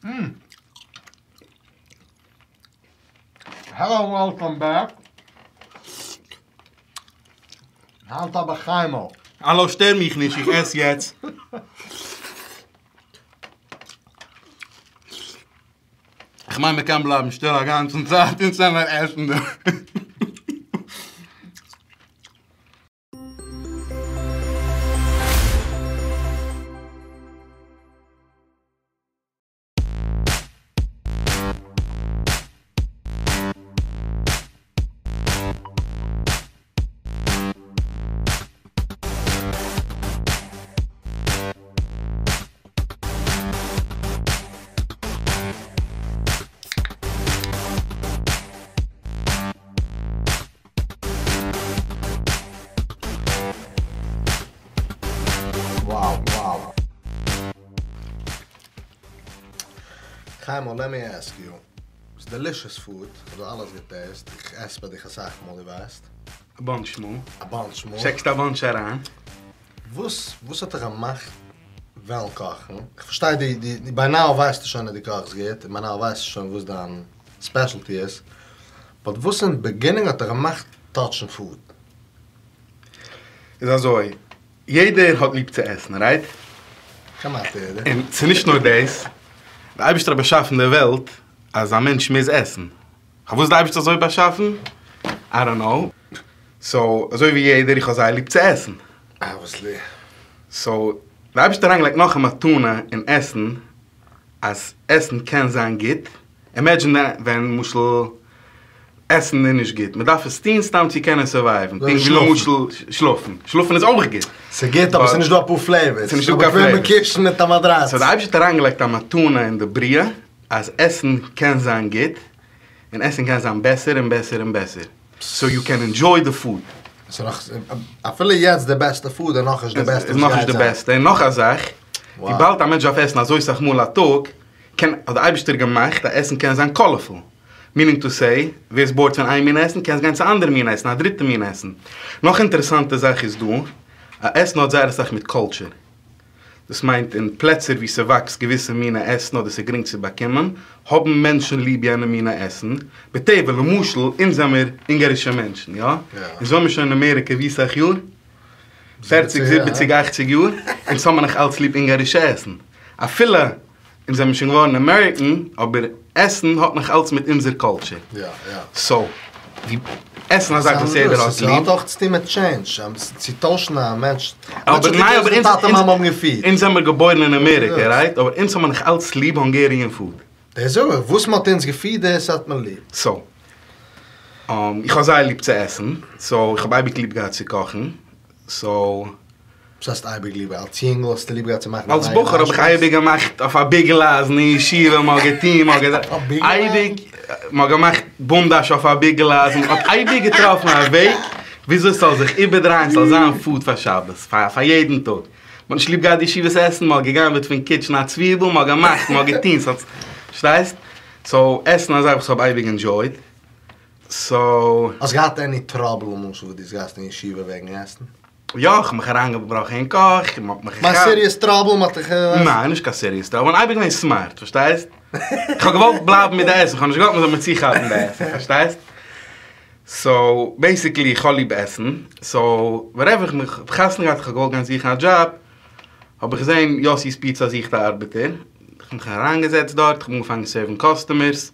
העלא וועלקאם בעק. היינט האב איך חיימ'ל. האלא שטער מיך נישט איך עס יעצט. איך מיין מ'קען בלייבן שטיל א גאנצן צייט אונז זעמער עסן דא. Wow wow. חיימ'ל לעט מי עסק יו, ס'איז דעלישעס פוד, כ'האב דא אלעס געטעסט, איך עס ביי דיך אסאך מאל דו ווייסט. א באנטש מאל. א באנטש מאל. טשעקסט א באנטש אריין. וואס וואס האט דיך געמאכט וועלן קאכן? איך פארשטיי די די ביי נאו ווייסטו שוין אז דו קאכסט גוט, און ביי נאו ווייסטו שוין וואס דיין ספעשעלטי איז, באט וואס אין בעגינינג האט דיך געמאכט טאטשן פוד? איז אזוי, יעדער האט ליב צו עסן, רייט? כמעט יעדער. און ס'איז נישט נאר דאס, די אייבערשטער האט באשאפן די וועלט אז א מענטש מוז עסן. פארוואס די אייבערשטער אזוי באשאפן? איי דאנט נאו. סאו, אזוי ווי יעדער, איך האב זייער ליב צו עסן. אבוויעסלי. סאו, די אייבערשטער האט אריינגעלייגט נאך א מתנה אין עסן, אז עסן קען זיין גוט, אימעדזשין ווען למשל עסן איז נישט גוט, מען דארף עס טון סתם צו קענען סורווייוון, פונקט ווי למשל שלאפן, שלאפן איז אויך גוט. ס'איז גוט אבער ס'איז נישט דא אפאר פלעיווערס, ס'איז נישט דא קיין פלעיווערס. באקוועמע קישן מיט א מאדראץ. סאו די אייבערשטער האט אריינגעלייגט א מתנה אין די בריאה אז עסן קען זיין גוט, און עסן קען זיין בעסער און בעסער און בעסער, סאו יו קען ענדזשוי די פוד. ס'איז נאך, אפילו יעצט די בעסטע פוד איז נאכנישט די בעסטע איז נאכנישט די בעסטע, און נאך א זאך, וויבאלד א מענטש דארף עסן אזוי סאך מאל א טאג, קען, האט די אייבערשטער געמאכט אז עסן קען זיין קאלערפול, מינינג טו סעי, ווערסט בארד פון איין מין עסן, קענסט גיין צו א אנדערע מין עסן, א דריטע מין עסן. נאך אינטערעסאנטע זאך איז דא, אז עסן האט זייער אסאך מיט קולטשער. דאס מיינט אין פלעצער וואו ס'וואקסט געוויסע מינע עסן אדער ס'איז גרינג צו באקומען, האבן מענטשן ליב יענע מינע עסן, בטבע, למשל, אונז זעמיר אונגארישע מענטשן, יא? אונז וואוינמיר שוין אין אמעריקע ווי סאך יאר? פערציג, זיבעציג, אכציג יאר, אונז האבן נאך אלץ ליב אונגארישע עסן. אפילו אונז זעמיר שוין געווארן אמעריקן, אבער עסן האט נאך אלץ מיט אונזער קולטשער. סאו, ווי עסן א זאך וואס יעדער האט ליב. ס'האט אויך צוטון מיט טשעינדזש, צו טוישן א מענטש. אבער ניין, אבער אונז, טאטע מאמע האבן געפירט. אונז זעמיר געבוירן אין אמעריקע, רייט? אבער אונז האבן נאך אלץ ליב האנגעריען פוד. דאס זאג איך, וואס מ'האט אונז געפירט דאס האט מען ליב. סאו, איך האב זייער ליב צו עסן, סאו איך האב אייביג ליב געהאט צו קאכן, סאו. וואס הייסט אייביג ליב? אלס יונגל האסטו ליב געהאט צו מאכן אלס בחור האב איך אייביג געמאכט אויף א ביגל אייזן אין ישיבה, מ'האט געטון, מ'האט געדארפט, אייביג, מ'האט געמאכט בונדאש אויף א ביגל אייזן, מ'האט אייביג געטראפן א וועג וויאזוי ס'זאל זיך איבערדרייען ס'זאל זיין פוד פאר שבת, פאר יעדן טאג. מ'האט נישט ליב געהאט די ישיבה'ס עסן, מ'האט גע'גנב'עט פון קיטשן א צוויבל, מ'האט געמאכט, מ'האט געטון, ס'האט, פארשטייסט? סאו, עסן איז א זאך וואס כ'האב אייביג ענדזשויד, סאו. האסט געהאט עני טראבל למשל וואס דו האסט געהאט אין ישיבה וועגן עסן? יא, כ'האב מיך אריינגעבראכן אין קאך, מ'האט מיך געכאפט. מיין סיריעס טראבל? מ'האט דיך. ניין, נישט קיין סיריעס טראבל, כ'בין אייביג געווען סמארט, פארשטייסט? כ'האב געוואלט בלייבן מיט די עסן, כ'האב נישט געוואלט מ'זאל מיר צוכאפן די עסן, פארשטייסט? סאו, בעיסיקלי, איך האב ליב עסן, סאו, ווענעווער איך מיך, האב חתונה געהאט, איך האב געוואלט גיין זוכן א דזשאב, האב איך געזען יאסי'ס פיצא זוכט א ארבעטער, איך האב מיך אריינגעזעצט דארט, איך האב אנגעפאנגען סערוון קאסטומערס,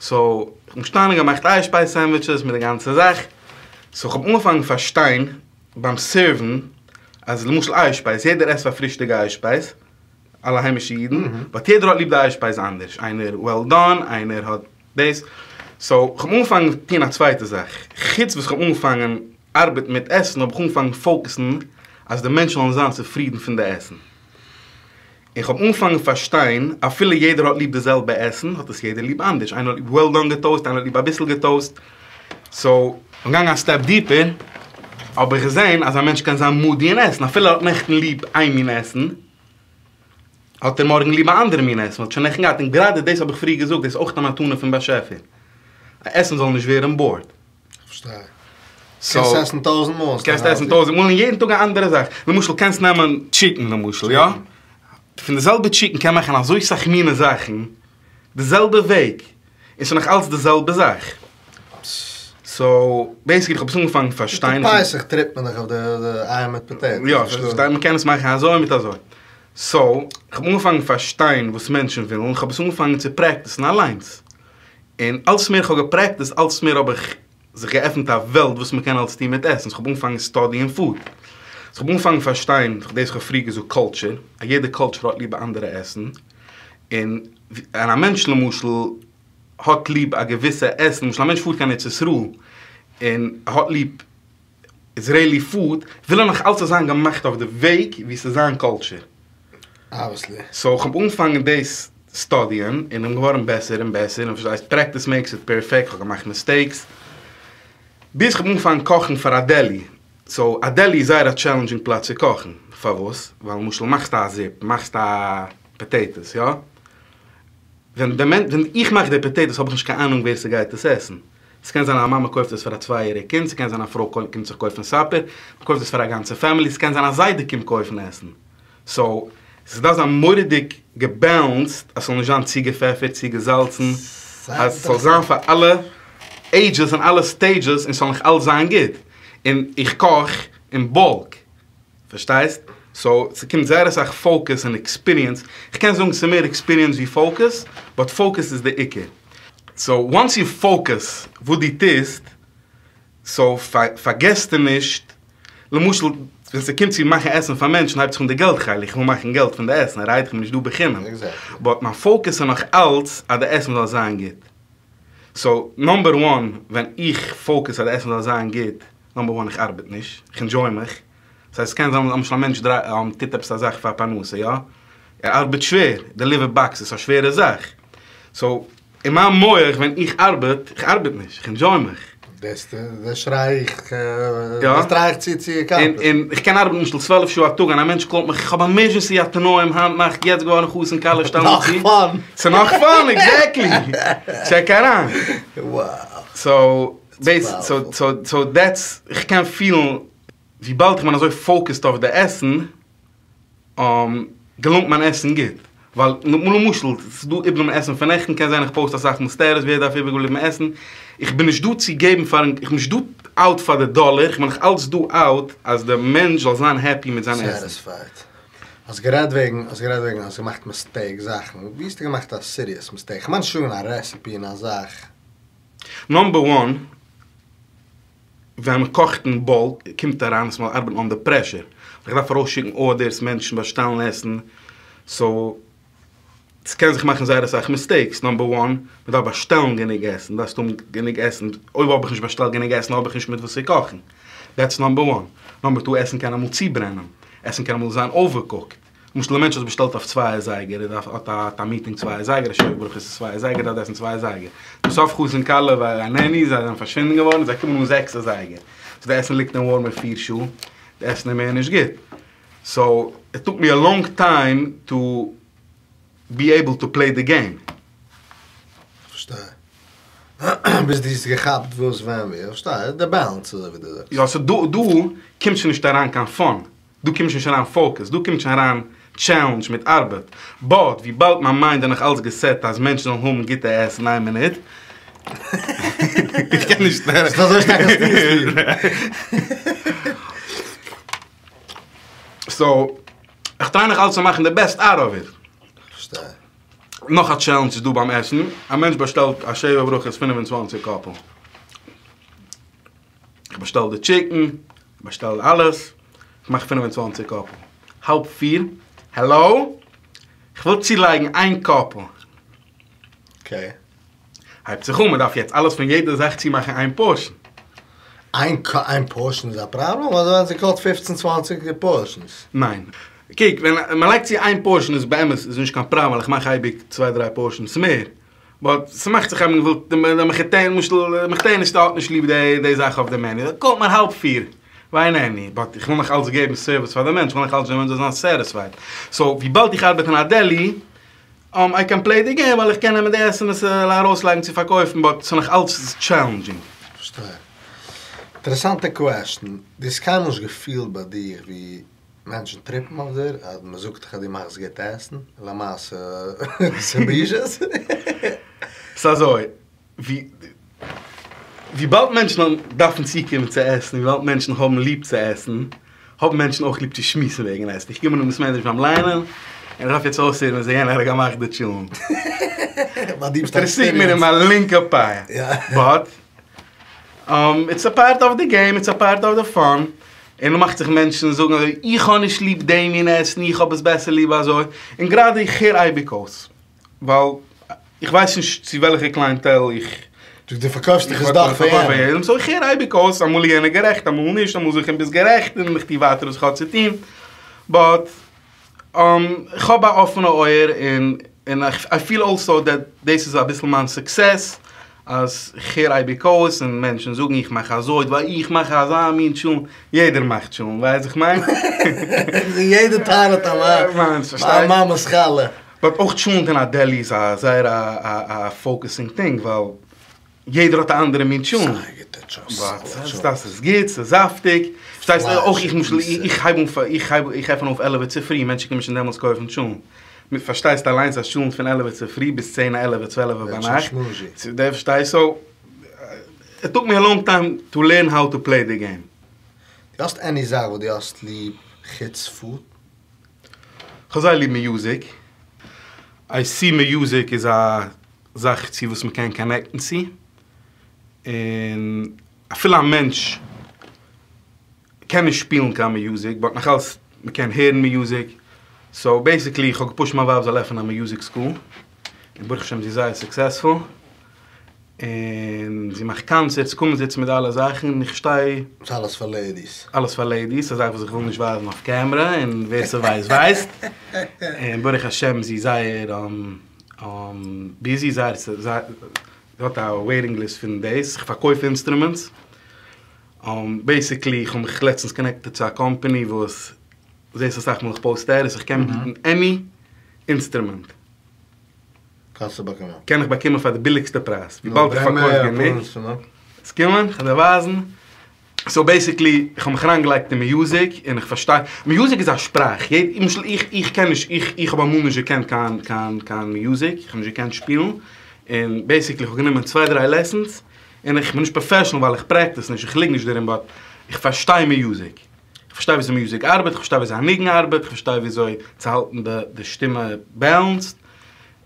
סאו, איך בין געשטאנען און געמאכט אייערשפייז סענדוויטשעס מיט די גאנצע זאך, סאו איך האב אנגעפאנגען פארשטיין ביים סערוון אז למשל אייערשפייז, יעדער עסט פאר פרישטאג אייערשפייז, אלע היימישע אידן, באט יעדער האט ליב די אייערשפייז אנדערש, איינער וועל דאן, איינער האט דאס, סאו איך האב אנגעפאנגען טון א צווייטע זאך, חוץ וואס איך האב אנגעפאנגען ארבעטן מיט עסן האב איך אנגעפאנגען פאוקעסן אז די מענטשן זאלן זיין צופרידן פון די עסן. איך האב אנגעפאנגען פארשטיין, אפילו יעדער האט ליב די זעלבע עסן, האט עס יעדער ליב אנדערש, איינער האט ליב וועל דאן געטאוסט, איינער האט ליב אביסל געטאוסט, סאו, כ'בין געגאנגען א סטעפ דיפער, האב איך געזען אז א מענטש קען זיין מודי אין עסן, אפילו ער האט נעכטן ליב איין מין עסן, האט ער מארגן ליב א אנדערע מין עסן, האט שוין נעכטן געהאט, און גראדע דאס האב איך פריער געזאגט, דאס איז אויך א מתנה פון באשעפער, אז עסן זאל נישט ווערן בארד. כ'פארשטיי. קענסט עסן טויזענט מאל. קענסט עסן טויזענט מאל און יעדן טאג א אנדערע זאך. למשל קענסט נעמען טשיקן למשל יא? פון די זעלבע טשיקן קען מען מאכן אזוי סאך מינע זאכן. די זעלבע וועג, און ס'איז נאך אלץ די זעלבע זאך. סאו בעיסיקלי איך האב עס אנגעפאנגען פארשטיין. פסח טריפט מען דאך אויף די אייער מיט פאטעיטאס. יא, פארשטיי, מ'קען עס מאכן אזוי מיט אזוי. סאו, איך האב אנגעפאנגען פארשטיין וואס מענטשן ווילן, איך האב עס אנגעפאנגען צו פרעקטיסן אליינס. און אלץ מער איך האב געפרעקטיסט, אלץ מער האב איך זיך געעפנט א וועלט וואס מ'קען אלץ טון מיט עסן. סאו כ'האב אנגעפאנגען סטאדיען פוד. סאו כ'האב אנגעפאנגען פארשטיין, דאס וואס כ'האב פריער געזאגט קולטשער, א יעדע קולטשער האט ליב א אנדערע עסן. און ווען א מענטש למשל האט ליב א געוויסע עסן, למשל א מענטש פארט קיין ארץ ישראל און ער האט ליב איזרעילי פוד, וויל ער נאך אלץ עס זיין געמאכט אויף די וועג ווי ס'איז זיין קולטשער. אבוויעסלי. סאו כ'האב אנגעפאנגען דאס סטאדיען און כ'בין געווארן בעסער און בעסער און פארשטייסט פרעקטיס מעיקס איט פערפעקט, כ'האב געמאכט מיסטעיקס ביז כ'האב אנגעפאנגען קאכן פאר א דעלי, סאו א דעלי איז זייער א טשעלענדזשינג פלאץ צו קאכן, פארוואס? ווייל למשל מאכסטו א זופ, מאכסט א פאטעיטאס יא? ווען די מענ ווען איך מאך די פאטעיטאס האב איך נישט קיין אהנונג ווער ס'גייט עס עסן, ס'קען זיין א מאמע קויפט עס פאר א צוויי יעריג קינד, ס'קען זיין א פרוי קומט זיך קויפן סאפער, מ'קויפט עס פאר א גאנצע פעמילי, ס'קען זיין א זיידע קומט קויפן עסן, סאו ס'דארף זיין מורא'דיג געבעלענסד אז ס'זאל נישט זיין צו געפעפערט, צו געזאלצן, אז ס'זאל זיין פאר אלע עידזשעס און אלע סטעידזשעס און ס'זאל נאך אלץ זיין גוט, און איך קאך אין באלק. פארשטייסט? סאו ס'קומט זייער אסאך פאוקעס און עקספיריענס, כ'קען זאגן ס'מער עקספיריענס ווי פאוקעס, באט פאוקעס איז די עיקר. סאו וואנס יו פאוקעס וואס דו טוסט, סאו פארגעסטו נישט, למשל ווען ס'קומט צו מאכן עסן פאר מענטשן הייבט זיך אן די געלט חלק, כ'וויל מאכן געלט פון די עסן, רייט? כ'בין נישט דא בחינם, באט מיין פאוקעס איז נאך אלץ אז די עסן זאל זיין גוט. סאו נאמבער וואן ווען איך פאוקעס אז די עסן זאל זיין גוט, נאמבער וואן איך ארבעט נישט, איך ענדזשוי מיך, ס'הייסט ס'קען זיין למשל א מענטש טוט עפעס א זאך פאר פרנסה יא, ער ארבעט שווער, דעליווער באקסעס א שווערע זאך, סאו אין מיין מח ווען איך ארבעט, איך ארבעט נישט, איך ענדזשוי מיך. דאס טריי איך, דאס טריי איך צו צו עקאמפלישן. און איך קען ארבעטן למשל צוועלף שעה א טאג און א מענטש קאלט מיך איך האב עמערזשענסי א תנאים היינט נאכט יעצט געווארן חתן כלה שטעל מיר צו. נאך פאן! ס'נאך פאן עקזעקטלי! טשעק אריין. וואו. סאו סאו דעטס, איך קען פילן וויבאלד איך בין אזוי פאוקעסד אויף די עסן, געלונגט מיין עסן גוט. ווייל למשל, ס'איז דא איבערגעבליבן עסן פון נעכטן, קען זיין איך פאוסט אסאך מאל סטעטוס ווער דארף איבערגעבליבן עסן, איך בין נישט דא צו געבן פארן, איך בין נישט דא אאוט פאר די דאלער, איך בין נאך אלץ דא אאוט אז די מענטש זאל זיין העפי מיט זיין עסן. סעטיספייד. האסט גערעדט וועגן, האסט גערעדט וועגן האסט געמאכט מיסטעיק זאכן, ווי האסטו געמאכט א סיריעס מיסטעיק? כ'מיין נישט אין א רעסעפי אין א זאך. נאמבער וואן, ווען מען קאכט אין באלק קומט אריין אז מען ארבעט אנדער פרעשור, איך דארף ארויסשיקן ארדערס, מענטשן באשטעלן עסן, סאו ס'קען זיך מאכן זייער אסאך מיסטעיקס, נאמבער וואן, מען דארף באשטעלן גענוג עסן, דארפסט האבן גענוג עסן, אויב האב איך נישט באשטעלט גענוג עסן האב איך נישט מיט וואס צו קאכן, דעטס נאמבער וואן, נאמבער טו, עסן קען אמאל צוברענען, עסן קען אמאל זיין אווערקוקט. למשל א מענטש האט באשטעלט אויף צוויי אזייגער, ער דארף האט א מיטינג צוויי אזייגער, א שבע ברכות איז צוויי אזייגער, דארף עסן צוויי אזייגער. בסוף חתן כלה ואיננו, זיי זענען פארשווינדן געווארן, זיי קומען אן זעקס אזייגער. סאו די עסן ליגט אין ווארמער פיר שעה, די עסן איז מער נישט גוט. סאו איט טוק מי א לאנג טיים טו בי עיבל טו פלעי די געים. כ'פארשטיי. ביז דו האסט געכאפט וואס ווען ווי. כ'פארשטיי. די באלאנס אזוי ווי דו זאגסט. יא סאו דא דא קומט שוין נישט אריין קיין פאן. דא קומט שוין נישט אריין פאוקעס, דא קומט שוין אריין טשעלענדזש מיט ארבעט. באט וויבאלד מיין מיינד איז נאך אלץ געסעט אז מענטשן זאלן האבן גוטע עסן איין מינוט. איך קען נישט. ס'איז אזוי שטארק אז דו סאו, איך טריי נאך אלץ צו מאכן די בעסט אוט אוו איט. כ'פארשטיי. נאך א טשעלענדזש איז דא ביים עסן, א מענטש באשטעלט א שבע ברכות פֿינף און צוואַנציק קאפל. איך באשטעל די טשיקן, איך באשטעל אלעס, איך מאך פֿינף און צוואַנציק קאפל, האלב פיר, העלאו? איך וויל צולייגן איין קאפל. אקעי. הייבט זיך אן, מען דארף יעצט אלעס פון יעדע זאך צומאכן איין פארשען. איין פארשען איז א פראבלעם? אדער ווען ס'קאלט פֿופֿצן צוואַנציק פארשענס? ניין. קוק, ווען מען לייגט צו איין פארשען איז באמת איז נישט קיין פראבלעם ווייל איך מאך אייביג צוויי דריי פארשענס מער. באט ס'מאכט זיך אז מען וויל, די מחותן, למשל, די מחותנת'טע האט נישט ליב די זאך אויף די מעניו, קאלט מען האלב פיר, ואיננו, באט איך וויל נאך אלץ געבן סערוויס פאר די מענטש, איך וויל נאך אלץ די מענטש זאל זיין סעטיספייד, סאו וויבאלד איך ארבעט אין א דעלי, איי קען פלעי די געים ווייל איך קען נעמען די עסן און עס ארויסלייגן צו פארקויפן, באט ס'איז נאך אלץ טשעלענדזשינג. פארשטיי. אינטערעסאנטע קוועשטן, דו האסט קיינמאל נישט געפילט ביי דיר ווי מענטשן טריפן אויף דיר אז מען זאגט דיך אז דו מאכסט גוט עסן, למעשה ס'בושות. ס'איז אזוי, ווי וויבאלד מענטשן דארפן צוקומען צו עסן, וויבאלד מענטשן האבן ליב צו עסן, האבן מענטשן אויך ליב צו שמועסן וועגן עסן. איך קום אן אין בית מדרש ביים ליינען, און איך דארף יעצט אויסהערן וויאזוי יענער האט געמאכט די טשולנט. אינטערעסירט מיר אין מיין לינקע פאה. באט, איטס א פארט אוו די געים, איטס א פארט אוו די פאן. און דא מאכט זיך מענטשן זאגן אזוי, איך האב נישט ליב די מין עסן, איך האב עס בעסער ליב אזוי. און גראדע איך הער אייביג אויס. ווייל איך ווייס נישט צו וועלכע קלייענטעל איך. דו פארקויפסט דיך עס דאך פאר יענעם. סאו איך הער אייביג אויס, אמאל איז יענער גערעכט אמאל נישט, אמאל זאג איך אים ביסט גערעכט און איך טו ווייטער וואס איך האב צו טון, באט איך האב א אפענע אויער און און איי פיל אלסאו דעט דאס איז אביסל מיין סוקסעס אז איך הער אייביג אויס און מענטשן זאגן איך מאך אזוי ווייל איך מאך אזא מין טשולנט, יעדער מאכט טשולנט ווייסט וואס איך מיין? יעדער טענה'ט אז מיין מאמע'ס חלה. באט אויך טשולנט אין א דעלי איז א זייער א פאוקעסינג טינג ווייל יעדער האט א אנדערע מין טשולנט. באט ס'איז גוט ס'איז זאפטיג. פארשטייסט אויך איך למשל איך הייב אן איך הייב איך עפען אויף עלעווע צופרי מענטשן קומען שוין דעמאלטס קויפן טשולנט. פארשטייסט אליינס אז טשולנט פון עלעווע צופרי ביז צען עלעווע צוועלעווע ביינאכט. פארשטייסט סאו איט טוק מי א לאנג טיים טו לערן האו טו פלעי די געים. דו האסט עני זאך וואס דו האסט ליב חוץ פוד? כ'האב זייער ליב מיוזיק. איי סי מיוזיק איז א זאך צו וואס מ'קען קאנעקטן צו, און אפילו א מענטש קען נישט שפילן קיין מיוזיק באט נאכאלס מ'קען הערן מיוזיק, סאו בעיסיקלי כ'האב געפושט מיין ווייב זאל עפענען א מיוזיק סקול, און ברוך השם זי איז זייער סוקסעספול. און זי מאכט קאנצערטס, קומזיץ מיט אלע זאכן, און איך שטיי. ס'איז אלעס פאר לעידיס. אלעס פאר לעידיס, א זאך וואס איך וויל נישט ווייזן אויף קעמרע, און ווער ס'ווייסט ווייסט. און ברוך השם זי איז זייער ביזי, זייער, זי האט א וועיטינג ליסט פון דאס, איך פארקויף אינסטרומענטס. בעיסיקלי איך האב מיך לעצטנס קאנעקטעד צו א קאמפאני וואס, זעסט אסאך מאל איך פאוסט סטעטוס, איך קען עני אינסטרומענט. קענסטו באקומען. קען איך באקומען פאר די ביליגסטע פרייז, וויבאלד איך פארקויף גענוג. עס קומען, כ'וועל דיר ווייזן. סאו בעיסיקלי, איך האב מיך אריינגעלייגט אין מיוזיק, און איך פארשטיי, מיוזיק איז א שפראך, למשל איך, איך קען נישט, איך, איך האב אמאל נישט געקענט קיין, קיין, קיין מיוזיק, איך האב נישט געקענט שפילן, און בעיסיקלי איך האב גענומען צוויי דריי לעסענס, און איך בין נישט פראפעשענעל ווייל איך פרעקטיס נישט, איך ליג נישט דערין, באט איך פארשטיי מיוזיק. איך פארשטיי וויאזוי מיוזיק ארבעט, איך פארשטיי וויאזוי א ניגון ארבעט, איך פארשטיי וויאזוי צו האלטן די די שטימע בעלענסד,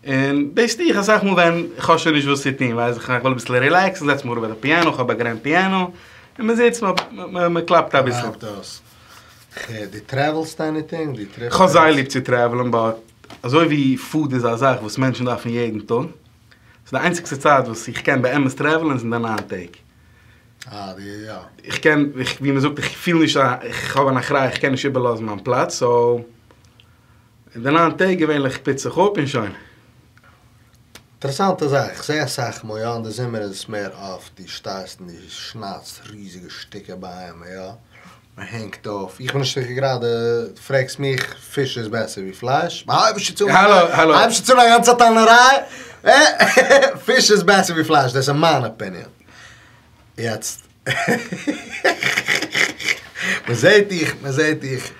און דאס טו איך אסאך מאל ווען איך האב שוין נישט וואס צו טון, ווייס איך איך וויל אביסל רילעקסן, זעץ מיך אראפ ביי די פיאנא, איך האב א גרענד פיאנא, און מען זיצט מען קלאפט אביסל. דו טרעוולסט עניטינג? דו טריפסט? כ'האב זייער ליב צו טרעוולען באט אזוי ווי פוד איז א זאך וואס מענטשן דארפן יעדן טאג, ס'איז די איינציגסטע צייט וואס איך קען באמת טרעוולען איז אין די ניין טעג. אה, די יא. איך קען, ווי מען זאגט, איך פיל נישט א, איך האב אן אחריות, איך קען נישט איבערלאזן מיין פלאץ, סאו, אין די ניין טעג געווענליך פוץ איך אפ און שוין. אינטערעסאנטע זאך, איך זעה אסאך מאל יא אין די זומער איז עס מער אף, דו שטייסט און דו שניידסט ריזיגע שטיקער בהמה יא, מען הענגט אויף, איך בין נישט זיכער גראדע, פרעגסט מיך, פיש איז בעסער ווי פלייש? הייב נישט אן, הייב נישט אן א גאנצע טענה'ריי, פיש איז בעסער ווי פלייש, דאס איז מיין אפיניען. יעצט, מען זעט דיך, מען זעט דיך,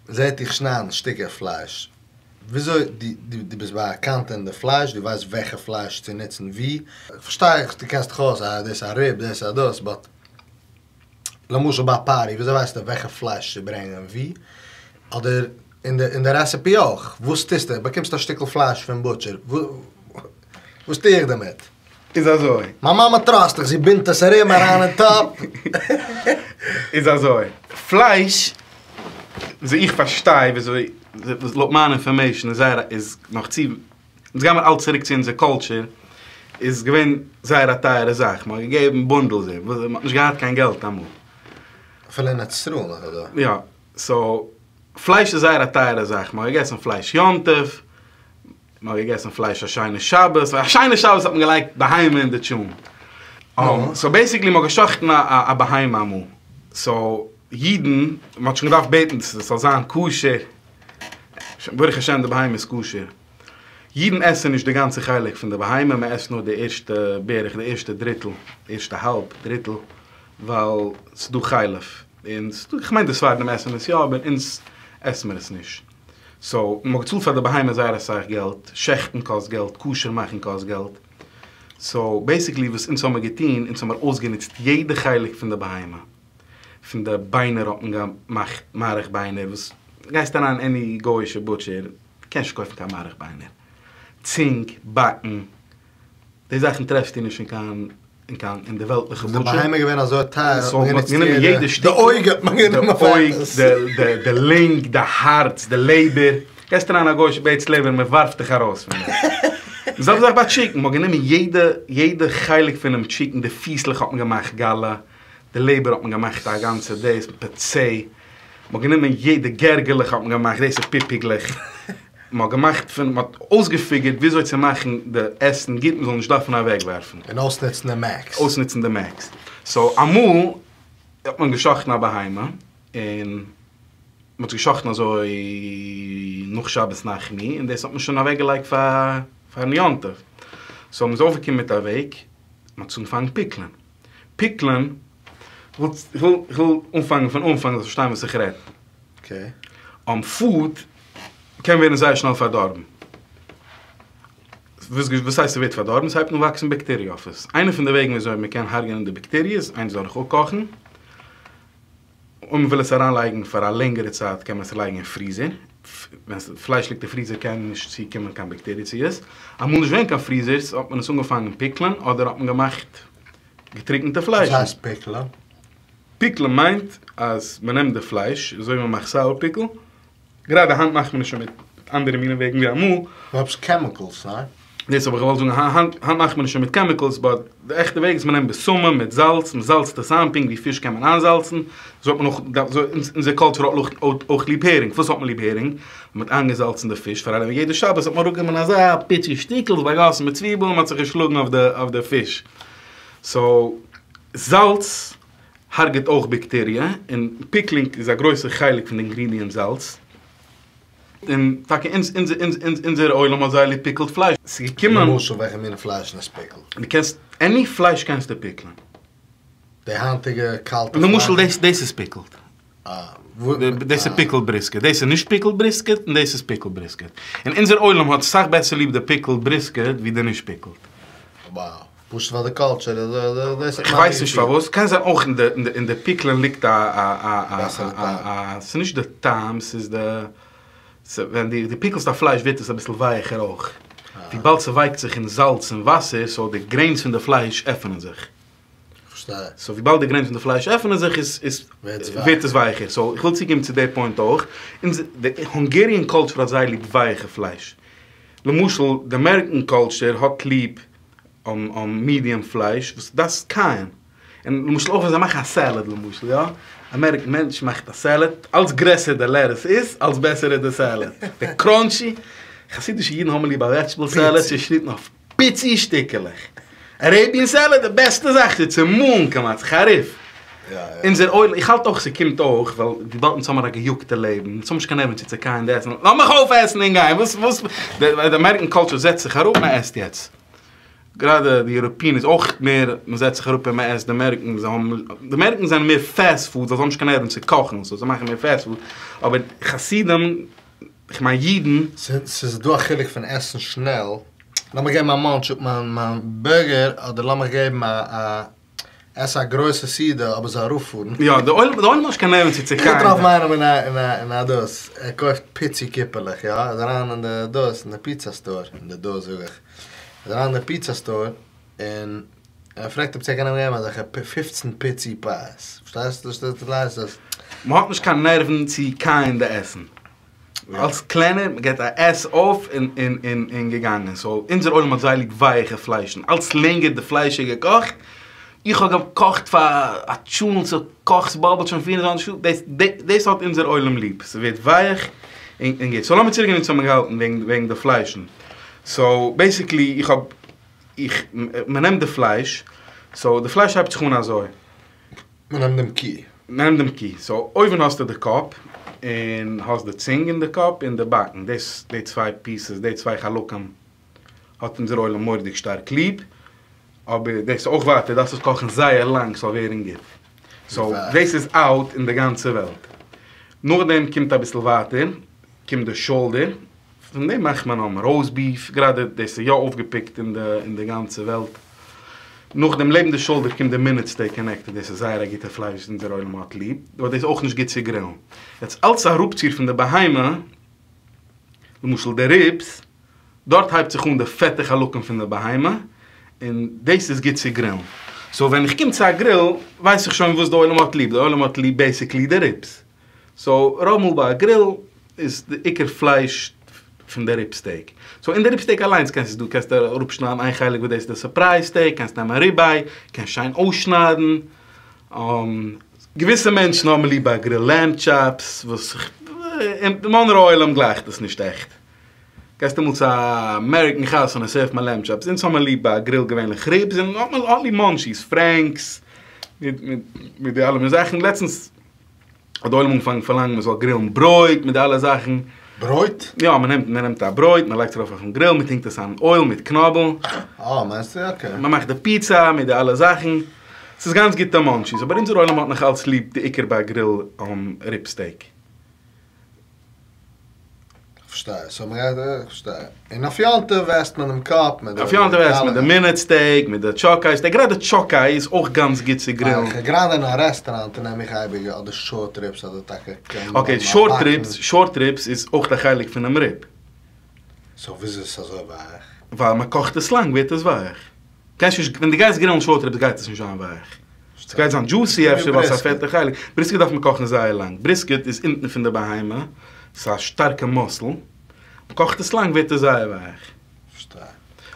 מען זעט דיך שניידן שטיקער פלייש, וויאזוי, דו דו ביסט באקאנט אין די פלייש, דו ווייסט וועלכע פלייש צו נוצן ווי, כ'פארשטיי דו קענסט דיך אויס, אה דאס איז א ריב, דאס איז א דאס, באט למשל ביי א פארטי, וויאזוי ווייסטו וועלכע פלייש צו ברענגען ווי, אדער אין די אין די רעסעפי אויך, וואס טוסטו, באקומסט א שטיקל פלייש פון בוטשער, וואס טו איך דערמיט? איז אזוי. מיין מאמע טראסט איך, זי בינדט עס ארום אריין אין טאפ. איז אזוי, פלייש, וויאזוי איך פארשטיי, וויאזוי, לויט מיין אינפארמעישן איז זייער, איז נאך צו, אונז גיימער אלץ צוריק צו אונזער קולטשער, איז געווען זייער א טייערע זאך, מ'האט געגעבן בונדל זיי, מ'האט נישט געהאט קיין געלט אמאל. אפילו אין ארץ ישראל נאך אזוי. יא, סאו, פלייש איז זייער א טייערע זאך, מ'האט געגעסן פלייש יום טוב, מ'האט געגעסן פלייש א שיינע שבת, א שיינע שבת האט מען געלייגט בהמה אין די טשולנט. סאו בעיסיקלי מ'האט גע'שחט'ן א בהמה אמאל, סאו אידן, מ'האט שוין געדארפט בעטן ס'זאל זיין כשר, ברוך השם די בהמה איז כשר. אידן עסן נישט די גאנצע חלק פון די בהמה, מען עסט נאר די ערשטע בערך די ערשטע דריטל, די ערשטע האלב דריטל, ווייל ס'איז דא חלב, און ס'דא, כ'מיין די ספרדים עסן עס יא, אבער אונז עסן מיר עס נישט. סאו, מ'האט געצאלט פאר די בהמה זייער אסאך געלט, שעכטן קאסט געלט, כשר מאכן קאסט געלט. סאו בעסיקלי וואס אונז האמיר געטון, אונז האמיר אויסגענוצט יעדע חלק פון די בהמה. פון די ביינער האט מען געמאכט מארך ביינער, וואס גייסט אריין עני גוי'אישע בוטשער, קענסט נישט קויפן קיין מארך ביינער. צינג, באקן, די זאכן טרעפסטו נישט אין קיין אין קיין אין די וועלטליכע בוטשער. די בהמה איז געווען אזוי טייער האט מען גענוצט יעדע שטיקל, די אויג האט מען גענומען די אויג, די לונג, די הארץ, די לעבער, גייסט אריין א גוי'אישע בעטסט לעבער מען ווארפט דיך ארויס פון דארט. די זעלבע זאך ביי טשיקן, מען האט גענומען יעדע יעדע חלק פונעם טשיקן, די פיסלעך האט מען געמאכט גאלע, די לעבער האט מען געמאכט א גאנצע דאס פצעי, מען האט גענומען יעדע גערגעלעך האט מען געמאכט דאס איז פיפיגלעך. מען האט געמאכט פון, מען האט אויסגעפיגערט וויאזוי צו מאכן די עסן גוט מען זאל נישט דארפן אוועקווארפן. און אויסנוצן די מעקס. אויסנוצן די מעקס. סאו אמאל האט מען גע'שחט'ן א בהמה, און מען האט עס גע'שחט'ן אזוי נאך שבת נחמו, און דאס האט מען שוין אוועקגעלייגט פאר פארן יום טוב. סאו מען איז אויפגעקומען מיט א וועג, מען האט עס אנגעפאנגען פיקלען. פיקלען, כ'וויל כ'וויל אנפאנגען פון אנפאנג זאלסט פארשטיין וואס איך רעד. אקעי. פוד קען ווערן זייער שנעל פארדארבן. וואס הייסט ס'ווערט פארדארבן? ס'הייבט אן וואקסן בעקטעריע אויף עס. איינע פון די וועגן וויאזוי מ'קען הרג'נען די בעקטעריע איז, איינס דורך אפקאכן. אויב מ'וויל עס אריינלייגן פאר א לענגערע צייט קען מען עס לייגן אין פריזער. ווען פלייש ליגט אין פריזער קען נישט צוקומען קיין בעקטעריע צו עס. אמאל נישט געווען קיין פריזערס האט מען עס אנגעפאנגען פיקלען אדער האט מען געמאכט געטריקענטע פלייש. וואס הייסט פיקלען? פיקלען מיינט אז מען נעמט די פלייש אזוי ווי מען מאכט סאוער פיקל, גראדע היינט מאכט מען עס שוין מיט אנדערע מיני וועגן ווי אמאל. עפעס קעמיקעלס, ניין? דאס האב איך געוואלט זאגן, היינט מאכט מען עס שוין מיט קעמיקעלס, באט די עכטע וועג איז מען נעמט בשמים מיט זאלץ, מען זאלצט עס איין פונקט ווי פיש קען מען איינזאלצן, אזוי האט מען אויך, אונזער קולטור האט אויך ליב הערינג, פארוואס האט מען ליב הערינג? מען האט איינגעזאלצן די פיש פאר א יעדע שבת האט מען אראפגענומען אזא פיצי שטיקל, עס באגאסן מיט צוויבל און מען האט זיך געשלאגן אויף די פיש. סאו זאלץ הרג'ט אויך בעקטעריע, און פיקלינג איז א גרויסע חלק פון די אינגרידיענט זאלץ. און טאקע אונז אונזער עולם האט זייער ליב פיקלד פלייש. ס'איז געקומען. למשל וועלכע מינע פלייש איז פיקלד? דו קענסט עני פלייש קענסטו פיקלען. די היינטיגע קאלטע פלייש? למשל דאס דאס איז פיקלד. דאס איז פיקלד בריסקעט. דאס איז נישט פיקלד בריסקעט און דאס איז פיקלד בריסקעט. און אונזער עולם האט סאך בעסער ליב די פיקלד בריסקעט ווי די נישט פיקלד. Wow. פשוט ווייל די קולטשער איז אזוי דאס האט איך ווייס נישט פארוואס, קען זיין אויך אין די פיקלען ליגט א א א ס'איז נישט די טעם ס'איז די ווען די פיקלסט א פלייש ווערט עס אביסל ווייעכער אויך וויבאלד ס'ווייקט זיך אין זאלץ און וואסער סאו די גרעינס פון די פלייש עפענען זיך. סאו וויבאלד די גרעינס פון די פלייש עפענען זיך איז איז ווערט עס ווייכער. סאו איך וויל צוקומען צו די פוינט אויך. אונז די האנגעריען קולטשור האט זייער ליב ווייעכע פלייש. למשל די אמעריקען קולטשור האט ליב מידיעם פלייש וואס דארפסט קייען. און למשל אויך ווען זיי מאכן א סעלעד למשל יא. אמעריקען מענטש מאכט א סעלעד אלץ גרעסער די לעטעס איז אלץ בעסער איז די סעלעד. די קראנטשי. חסידישע אידן האבן ליב א וועדזשטעבל סעלעד צושניטן אויף פיצי שטיקעלעך. אראביען סעלעד די בעסטע זאך ס'איז צומאלן כמעט חריף. אונזער עולם, איך האלט אויך ס'קומט אויך ווייל וויבאלד אונז האמער א געיאגטע לעבן, אונז האבן נישט קיין נערוון צו צוקייען די עסן, לאמיך אויפעסן און גיין, וואס וואס, די אמעריקען קולטשור זעצט זיך אראפ מען עסט יעצט. גראדע די יוראפיען איז אויך מער מען זעצט זיך אראפ און מען עסט, די אמעריקען זיי האבן, די אמעריקען זענען מער פעסט פוד ווייל זיי האבן נישט קיין נערוון צו קאכן סאו זיי מאכן מער פעסט פוד, אבער חסידים איך מיין אידן. ס'איז דא א חילוק פון עסן שנעל, לאמיך געבן א מאנטש אפ מיין מיין בערגער, אדער לאמיך געבן א א עס א גרויסע סעודה אבער זאל אראפפארן. יא, די עולם די עולם האט נישט קיין נערוון צו צוקייען. איך האב געטראפן איינעם אין א אין א אין א דאס, ער קויפט פיצי קיפעלעך, יא, ער איז אריין אין די דאס, אין די פיצא סטאר, אין די דאס זאג איך, ער איז אריין אין די פיצא סטאר, און ער פרעגט אויב צו ער קען אים געבן אזעלכע פופצן פיצי פייס, פארשטייסט וואס דאס הייסט? מ'האט נישט קיין נערוון צו קייען די עסן. אלס קלענער, מ'געט א עס אויף און און און און געגאנגען. סאו אונזער עולם האט זייער ליב ווייעכע פליישן. אלס לענגער די פלייש איז געקאכט, איך האב געקאכט פאר א טשולנט ס'קאכט ס'באבלט שוין פיר און צוואנציג שעה, דאס דאס האט אונזער עולם ליב. ס'ווערט ווייעך און און גוט. סאו לאמיר צוריק גיין וואו אונז האבן געהאלטן וועגן וועגן די פליישן. סאו בעיסיקלי איך האב איך מ'נעמט די פלייש, סאו די פלייש הייבט זיך אן אזוי. מ'נעמט דעם קי. מ'נעמט דעם קי. סאו אויבן האסטו די קאפ, און האסט די צונג אין די קאפ און די באקן. דאס די צוויי פיסעס, די צוויי חלקים האט אונזער עולם מורא'דיג שטארק ליב. אבער דאס אויך ווייטער דארפסט עס קאכן זייער לאנג ס'זאל ווערן גוט. סאו דאס איז אאוט אין די גאנצע וועלט. נאכדעם קומט אביסל ווייטער קומט די שאולדער. פון דעם מאכט מען ראוסט ביף, גראדע דאס איז יא אויפגעפיקט אין די אין די גאנצע וועלט. נאכדעם לעבן די שאלדער קומט די מינוט סטעיק קאנעקטעד, דאס איז זייער א גוטע פלייש וואס אונזער עולם האט ליב, באט דאס איז אויך נישט גוט צו גרילן. יעצט אלץ אראפציר פון די בהמה, למשל די ריבס, דארט הייבט זיך אן די פעטע חלקים פון די בהמה, און דאס איז גוט צו גרילן. סאו ווען איך קום צו א גריל ווייס איך שוין וואס די עולם האט ליב, די עולם האט ליב בעיסיקלי די ריבס. סאו רוב מאל ביי א גריל איז די עיקר פלייש פון די ריב סטעיק. סאו אין די ריב סטעיק אליינס קענסטו דו קענסט אראפשניידן איין חלק וואס דאס איז די סורפרייז סטעיק, קענסט נעמען ריב-איי, קענסט שיין אויסשניידן. געוויסע מענטשן האבן ליב ביי א גריל לעמב טשאפס, וואס די מאנרא עולם גלייכט עס נישט עכט. גייסט אמאל צו א אמעריקן חתונה סערווט מען לעמב טשאפס, אונז האמיר ליב ביי א גריל געווענליך ריבס, און האט מען האט ליב מאנטשיס, פרענקס, מיט די אלע מין זאכן, לעצטנס האט די עולם אנגעפאנגען פארלאנגען מען זאל גרילן ברויט מיט די אלע זאכן. ברויט? יא, מען נעמט מען נעמט א ברויט מען לייגט עס ארויף אויפן גריל מען טינקט עס איין אין אויל מיט קנאבל. אה, מיינסטו? אקעי. מען מאכט די פיצא מיט די אלע זאכן, ס'איז גאנץ גוטע מאנטשיס, אבער אונזער עולם האט נאך אלץ ליב די עיקר ביי א גריל ריב סטעיק. כ'פארשטיי, סאו מ'גייט, כ'פארשטיי. און אויף יום טוב עסט מען דעם קאפ מיט די. אויף יום טוב עסט מען די מינוט סטעיק מיט די טשאק איי סטעיק, גראדע טשאק איי איז אויך גאנץ גוט צו גרילן. איך גראדע אין א רעסטאראנט נעם איך אייביג אדער שארט ריבס אדער טאקע אקעי, שארט ריבס, שארט ריבס איז אויך א חלק פונעם ריב. סאו וויאזוי איז עס אזוי ווייך? ווייל מ'קאכט עס לאנג ווערט עס ווייך. קענסט נישט, ווען דו גייסט גרילן שארט ריבס גייט עס נישט זיין ווייך. ס'גייט זיין דזשוסי אפשר ווייל ס'איז א פעטע חלק. בריסקעט דארף מען קאכן זייער לאנג. בריסקעט איז אונטן פון די בהמה, ס'איז א שטארקע מאסל. מ'קאכט עס לאנג ווערט עס זייער ווייך.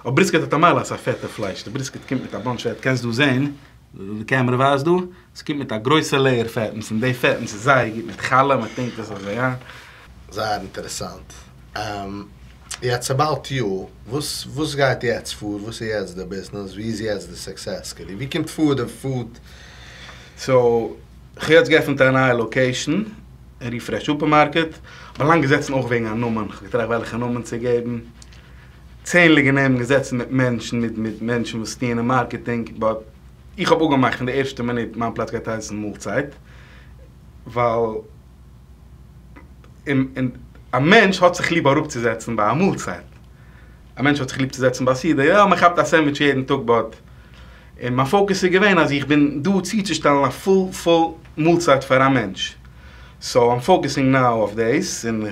אבער בריסקעט האט א מעלה אז ס'איז א פעטע פלייש. די בריסקעט קומט מיט א באנטש פעט. קענסט דא זען, די קעמערע ווייזט דא, ס'קומט מיט א גרויסע לעיער פעטנס, און די פעטנס איז זייער גוט מיט חלה, מ'טינקט עס אזוי איין. זייער אינטערעסאנט. יעצט אבאוט יו, וואס וואס גייט יעצט פאר? וואס איז יעצט די ביזנעס? ווי איז יעצט די סוקסעס? כאילו ווי קומט פאר די פוד? סאו, כ'האב יעצט געעפנט א נייע לאקעישן אין ריפרעש סופערמארקעט, כ'בין לאנג געזעצן אויך וועגן א נאמען, כ'האב געטראכט וועלכע נאמען צו געבן, צענדליגע נעמען, געזעצן מיט מענטשן, מיט מיט מענטשן וואס טוען אין מארקעטינג, באט איך האב אפגעמאכט פון די ערשטע מינוט מיין פלאץ גייט הייסן מאלצייט, ווייל. און א מענטש האט זיך ליב אראפצוזעצן ביי א מאלצייט, א מענטש האט זיך ליב צו זעצן ביי א סעודה, יא מען כאפט א סענדוויטש יעדן טאג באט, און מיין פאוקעס איז געווען אז איך בין דא צוצושטעלן א פול פול מאלצייט פאר א מענטש, סאו איים פאוקעסינג נאו אויף דאס, און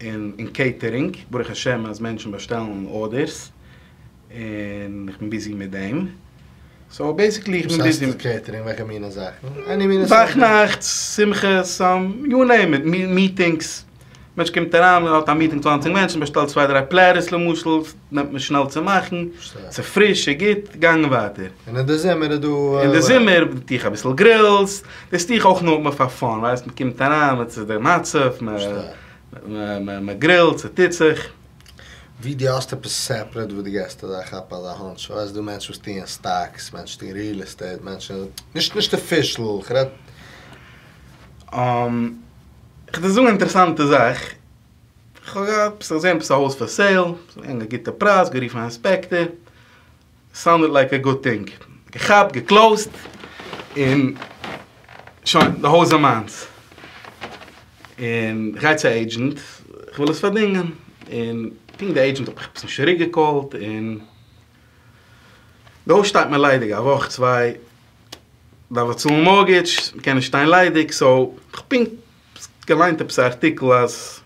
און קעיטערינג, ברוך השם אז מענטשן באשטעלן ארדערס. און איך בין ביזי מיט דעם, סאו בעיסיקלי איך בין ביזי. וואס הייסט קעיטערינג? וועלכע מינע זאכן? עני מינע סערוויס? ביינאכטס, שמחות, יו נעים איט, מיטינגס, מענטש קומט אריין, מען האט א מיטינג צוואנציג מענטשן, באשטעלט צוויי דריי פלעטערס למשל, נעמט מען שנעל צו מאכן, ס'איז פריש, ס'איז גוט, גאנגען ווייטער. און אין די זומער איז דא. אין די זומער טו איך אביסל גרילס, דאס טו איך אויך נאר מער פאר פאן, ווייסט, מען קומט אריין, ס'איז די מצב, מען גרילט, ס'טוט זיך. ווי דו האסט עפעס סעפרעט וואס דו געסט אזא כאפ אזא האנטש, ווייסט דא מענטשן וואס טוען סטאקס, מענטשן טוען ריעל עסטעיט, מענטשן, נישט נישט אפישעל, כ'רעד. כ'וועל דיר זאגן א אינטערעסאנטע זאך, כ'האב געהאט עפעס געזען עפעס א הויז פאר סעיל, ס'איז געווען א גוטע פרייז, גערופן א אינספעקטער, סאונדעד לייק א גוד טינג, געכאפט, געקלאוזט, און שוין, די הויז איז מיינס. און כ'גיי צו א עידזשענט, כ'וויל עס פארדינגען, און פונקט די עידזשענט האט מיך עפעס נישט צוריק געקאלט, און די הויז שטייט מיר ליידיג א וואך צוויי, דארף איך צאלן מארטגעדזש, מ'קען נישט שטיין ליידיג, סאו כ'האב פונקט געליינט עפעס א ארטיקל אז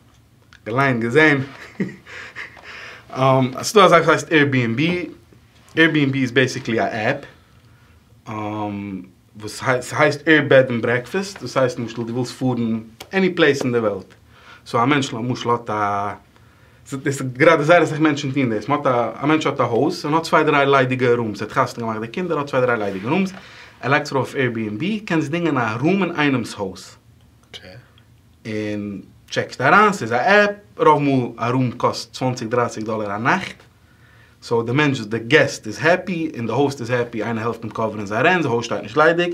געליינט, געזען. אז ס'דא א זאך וואס הייסט Airbnb, Airbnb איז בעיסיקלי א עפפ, וואס ס'הייסט Air Bed and Breakfast, דאס הייסט למשל דו ווילסט פארן עני פלעיס אין די וועלט, סאו א מענטש למשל האט א, דאס איז גראדע זייער אסאך מענטשן טוהן דאס, מ'האט א, א מענטש האט א הויז און האט צוויי דריי ליידיגע רומס, ער האט חתונה געמאכט די קינדער, האט צוויי דריי ליידיגע רומס, ער לייגט עס ארויף אויף Airbnb, קענסט דינגען א רום אין איינעמ'ס הויז. און טשעקסט אריין, ס'איז א עפפ, רוב מאל א רום קאסט צוואנציג דרייסיג דאלער א נאכט, סאו די מענטש די געסט איז העפי און די האוסט איז העפי, איינער העלפט אים קאווערן זיין רענט, די הויז שטייט נישט ליידיג,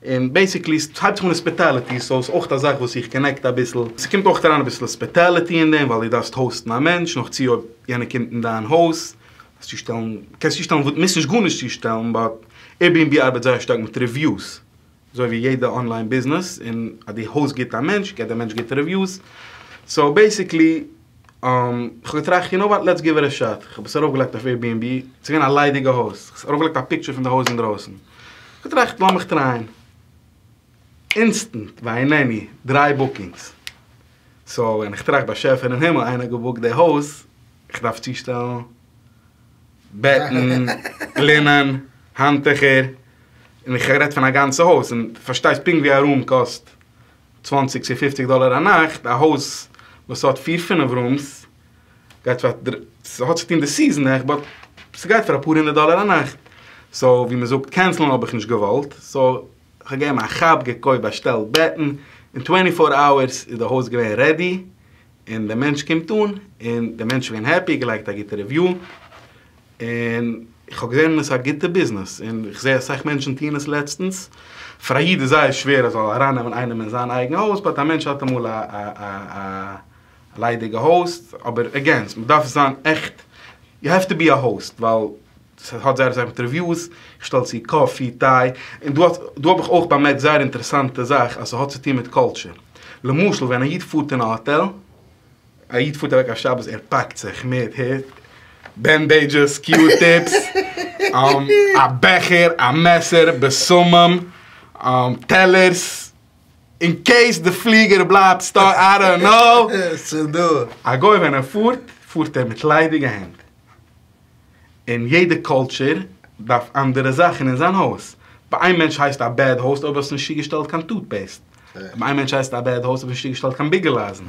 און בעיסיקלי ס'הייבט זיך אן האספיטעליטי, סאו ס'איז אויך א זאך וואס איך קאנעקט אביסל, ס'קומט אויך אריין אביסל האספיטעליטי אין דעם, ווייל דו דארפסט האוסטן א מענטש, נאך צו אויב יענער קומט אין דיין הויז, דארפסט צושטעלן, קענסט צושטעלן, מוזט נישט גארנישט צושטעלן, באט עירביענבי ארבעט זייער שטארק מיט ריוויוס. אזוי ווי יעדע אנליין ביזנעס, און אז דו האוסט גוט א מענטש, געט דער מענטש גוטע ריוויוס, סאו בעיסיקלי. כ'האב געטראכט יו נאו וואט לעטס גיוו איט א שאט, כ'האב עס ארויפגעלייגט אויף עירביענבי, ס'איז געווען א ליידיגע הויז, כ'האב ארויפגעלייגט א פיקטשער פון די הויז אינדרויסן, כ'האב געטראכט לאמיך טרייען, אינסטענט ואיננו, דריי בוקינגס, סאו ווען איך טראכט באשעפער אין הימל איינער האט געבוקט די הויז, כ'דארף צושטעלן בעטן, לינען, האנטוכער, און איך רעד פון א גאנצע הויז, און פארשטייסט פונקט ווי א רום קאסט צוואנציג צו פופציג דאלער א נאכט, א הויז וואס האט פיר פינעף רומס גייט פאר, ס'האט צו טון די סיזען עכט באט ס'גייט פאר אפאר הונדערט דאלער א נאכט, סאו ווי מ'זאגט קענסלען האב איך נישט געוואלט, סאו כ'האב געגעבן א כאפ, געקויפט באשטעלט בעטן, אין טווענטי פאר אווערס איז די הויז געווען רעדי, און די מענטש קומט אן, און די מענטש איז געווען העפי, געלייגט א גוטע ריוויו, און איך האב געזען עס איז א גוטע ביזנעס, און איך זע אסאך מענטשן טוען עס לעצטנס, פאר א איד איז זייער שווער ער זאל ארייננעמען איינעם אין זיין אייגן הויז, באט א מענטש האט אמאל א א א ליידיגע הויז, אבער עגעין, מען דארף זיין עכט, יו העוו טו בי א האוסט, ווייל ס'האט זייער אסאך מיט ריוויוס, איך שטעל צו קאפי, טיי, און דא האט דא האב איך אויך באמערקט זייער אינטערעסאנטע זאך אז ס'האט צו טון מיט קולטשער, למשל ווען א איד פארט אין א האטעל, א איד פארט אוועק אויף שבת ער פאקט זיך מיט הערט, בענדעידזשעס, קיו טיפס, א בעכער, א מעסער, בשמים, טעלערס, אין קעיס די פליגער בלייבט סטאק, איי דאנט נאו. א גוי ווען ער פארט, פארט ער מיט ליידיגע הענט. און יעדע קולטשער דארף אנדערע זאכן אין זיין הויז. ביי איין מענטש הייסט א בעד האוסט אויב האסט נישט צוגעשטעלט קיין טוטפעיסט. ביי איין מענטש הייסט א בעד האוסט אויב האסט נישט צוגעשטעלט קיין ביגעלאייזן.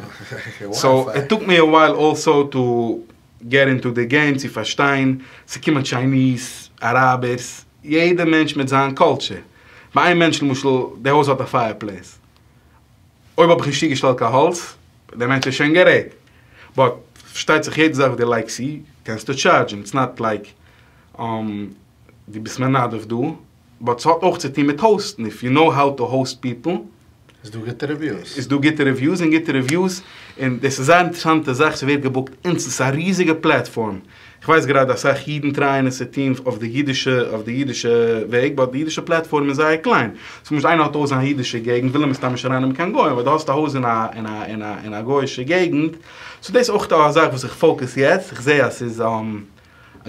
סאו איט טוק מי א ווייל אלסא טו געט אינטו די געים צו פארשטיין. ס'קומען טשייניז, אראבערס, יעדע מענטש מיט זיין קולטשער. ביי איין מענטש למשל, די הויז האט א פייער פלעיס. אויב האב איך נישט צוגעשטעלט קיין האלץ, דער מענטש איז שוין גערעגט. באט פארשטייט זיך יעדע זאך וואס דו לייגסט צו קענסטו טשארדזשן, איטס נאט לייק דו ביסט מנדב דא, באט ס'האט אויך צו טון מיט האוסטן, איף יו נאו האו טו האוסט פיפל. איז דא גוטע ריוויוס? איז דא גוטע ריוויוס און גוטע ריוויוס, און דאס איז זייער אינטערעסאנטע זאך, ס'ווערט געבוקט אינסטענט, ס'איז א ריזיגע פלעטפארם, כ'ווייס גראדע אסאך אידן טרייען עס צו טון אויף די אידישע אויף די אידישע וועג, באט די אידישע פלעטפארם איז זייער קליין. למשל איינער האט א הויז אין א אידישע געגנט וויל ער מסתם נישט ארייננעמען קיין גוים, אבער דו האסט א הויז אין א אין א אין א אין א גויאישע געגנט, סאו דאס איז אויך א זאך וואס איך פאוקעס יעצט, איך זע אז ס'איז א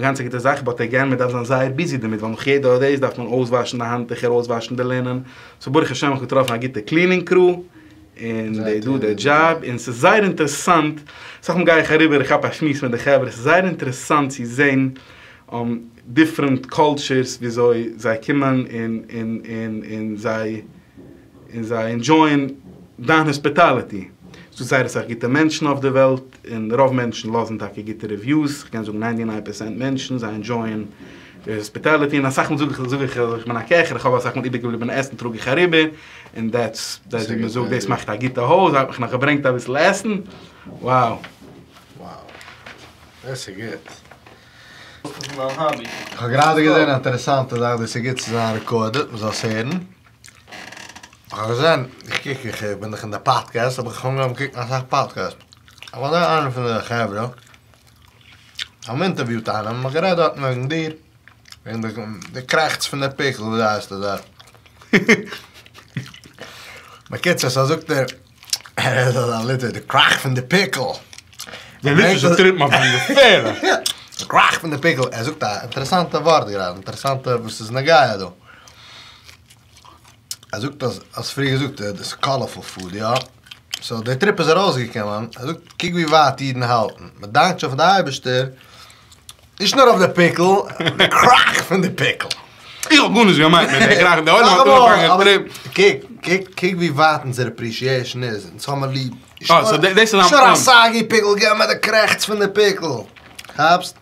גאנץ א גוטע זאך, באט עגעין מען דארף זיין זייער ביזי דערמיט, ווייל נאך יעדע דאס דארף מען אויסוואשן די האנטוכער, אויסוואשן די לינען, סאו ברוך השם איך האב געטראפן א גוטע קלינינג קרו, און דעי דו דער דזשאב, און ס'איז זייער אינטערעסאנט, אסאך מאל גיי איך אריבער איך כאפ א שמועס מיט די חברה, ס'איז זייער אינטערעסאנט צו זען דיפרענט קולטשערס וויאזוי זיי קומען און און און און זיי און זיי ענדזשויען דיין האספיטאליטי. ס'דא זייער אסאך גוטע מענטשן אויף די וועלט, און רוב מענטשן לאזן טאקע גוטע ריוויוס, כ'קען זאגן ניינטי ניין פערסענט מענטשן, זיי ענדזשויען די האספיטאליטי, און אסאך מאל זאג איך זאג איך אז איך בין א קעכער, איך האב אסאך מאל איבערגעבליבענע עסן טראג איך אריבער, און דעטס דעטס ווי מ'זאגט דאס מאכט א גוטע הויז, האט מיך נאך געברענגט אביסל עסן, wow. Wow. דאס איז גוט. כ'האב גראדע געזען א אינטערעסאנטע זאך, דאס איז גוט צו זיין רעקארדעד, מ'זאל עס הערן. כ'האב געזען, איך קוק, איך בין דאך אין די פאדקעסט, האב איך אנגעהויבן קוקן אסאך פאדקעסט. האב איך געזען איינער פון די חברה, האבן אינטערוויוט איינעם, מ'האט גערעדט דארטן וועגן דיר, וועגן די קרעכץ פון די פיקל, ווי הייסט עס דארט. בקיצור, סא זאגט ער, ער איז אזא ליטווישער, די קראך פון די פיקל. די ליטווישע טריפן אויף אים געפערליך. די קראך פון די פיקל, ער זאגט א אינטערעסאנטע ווארט גראדע, אינטערעסאנטע וואס איז נוגע דא. ער זאגט אז, האסט פריער געזאגט דאס איז קאלערפול פוד, יא? סאו די טריפ איז ארויסגעקומען, ער זאגט קוק ווי ווייט אידן האלטן, מען דאנקט שוין פאר די אייבערשטער, נישט נאר אויף די פיקל, די קראך פון די פיקל. איך האב גארנישט געמיינט מיט די קראך, די עולם האט אנגעפאנגען טריפ. קוק, קוק, קוק ווי ווייט אונזער אפרישיעישן איז, אונז האמיר ליב, נישט נאר א סאגי פיקל, געב מיר די קרעכץ פון די פיקל, כאפסט?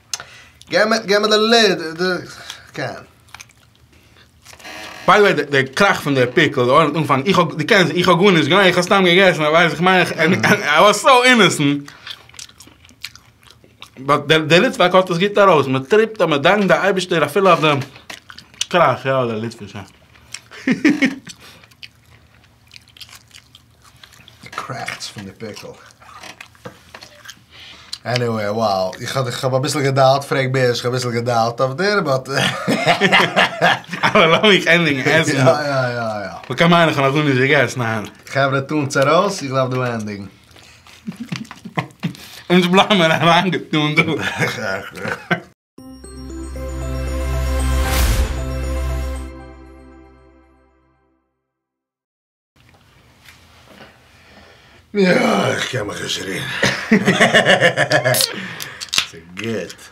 געב מיר, געב מיר די ליד, די, קען. ביי די וועי די קראך פון די פיקל די עולם האט אנגעפאנגען איך האב דו קענסט איך האב גארנישט געמיינט איך האב סתם געגעסן ווייסט איך מיין איי וואס סאו אינעסענט באט דער ליטוואק האט עס גוט ארויס מען טריפט אז מען דאנקט די אייבערשטער אפילו אויף דעם קראך יא דער ליטווישע. די קרעכץ פון די פיקל. עניוועי, wow, איך האב איך האב אביסל געדאוט, פרעג בעריש, איך האב אביסל געדאוט אויף דיר, באט. אבער לאמיך ענדיגן עסן. יא יא יא יא. מ'קען מיינען איך האב נאך גארנישט געגעסן היינט. חברה טאנצט ארויס, איך דארף דא ענדיגן. אונז בלייבן אריינגעטון דא. יא, איך קען מיך נישט רירן. ס'גוט.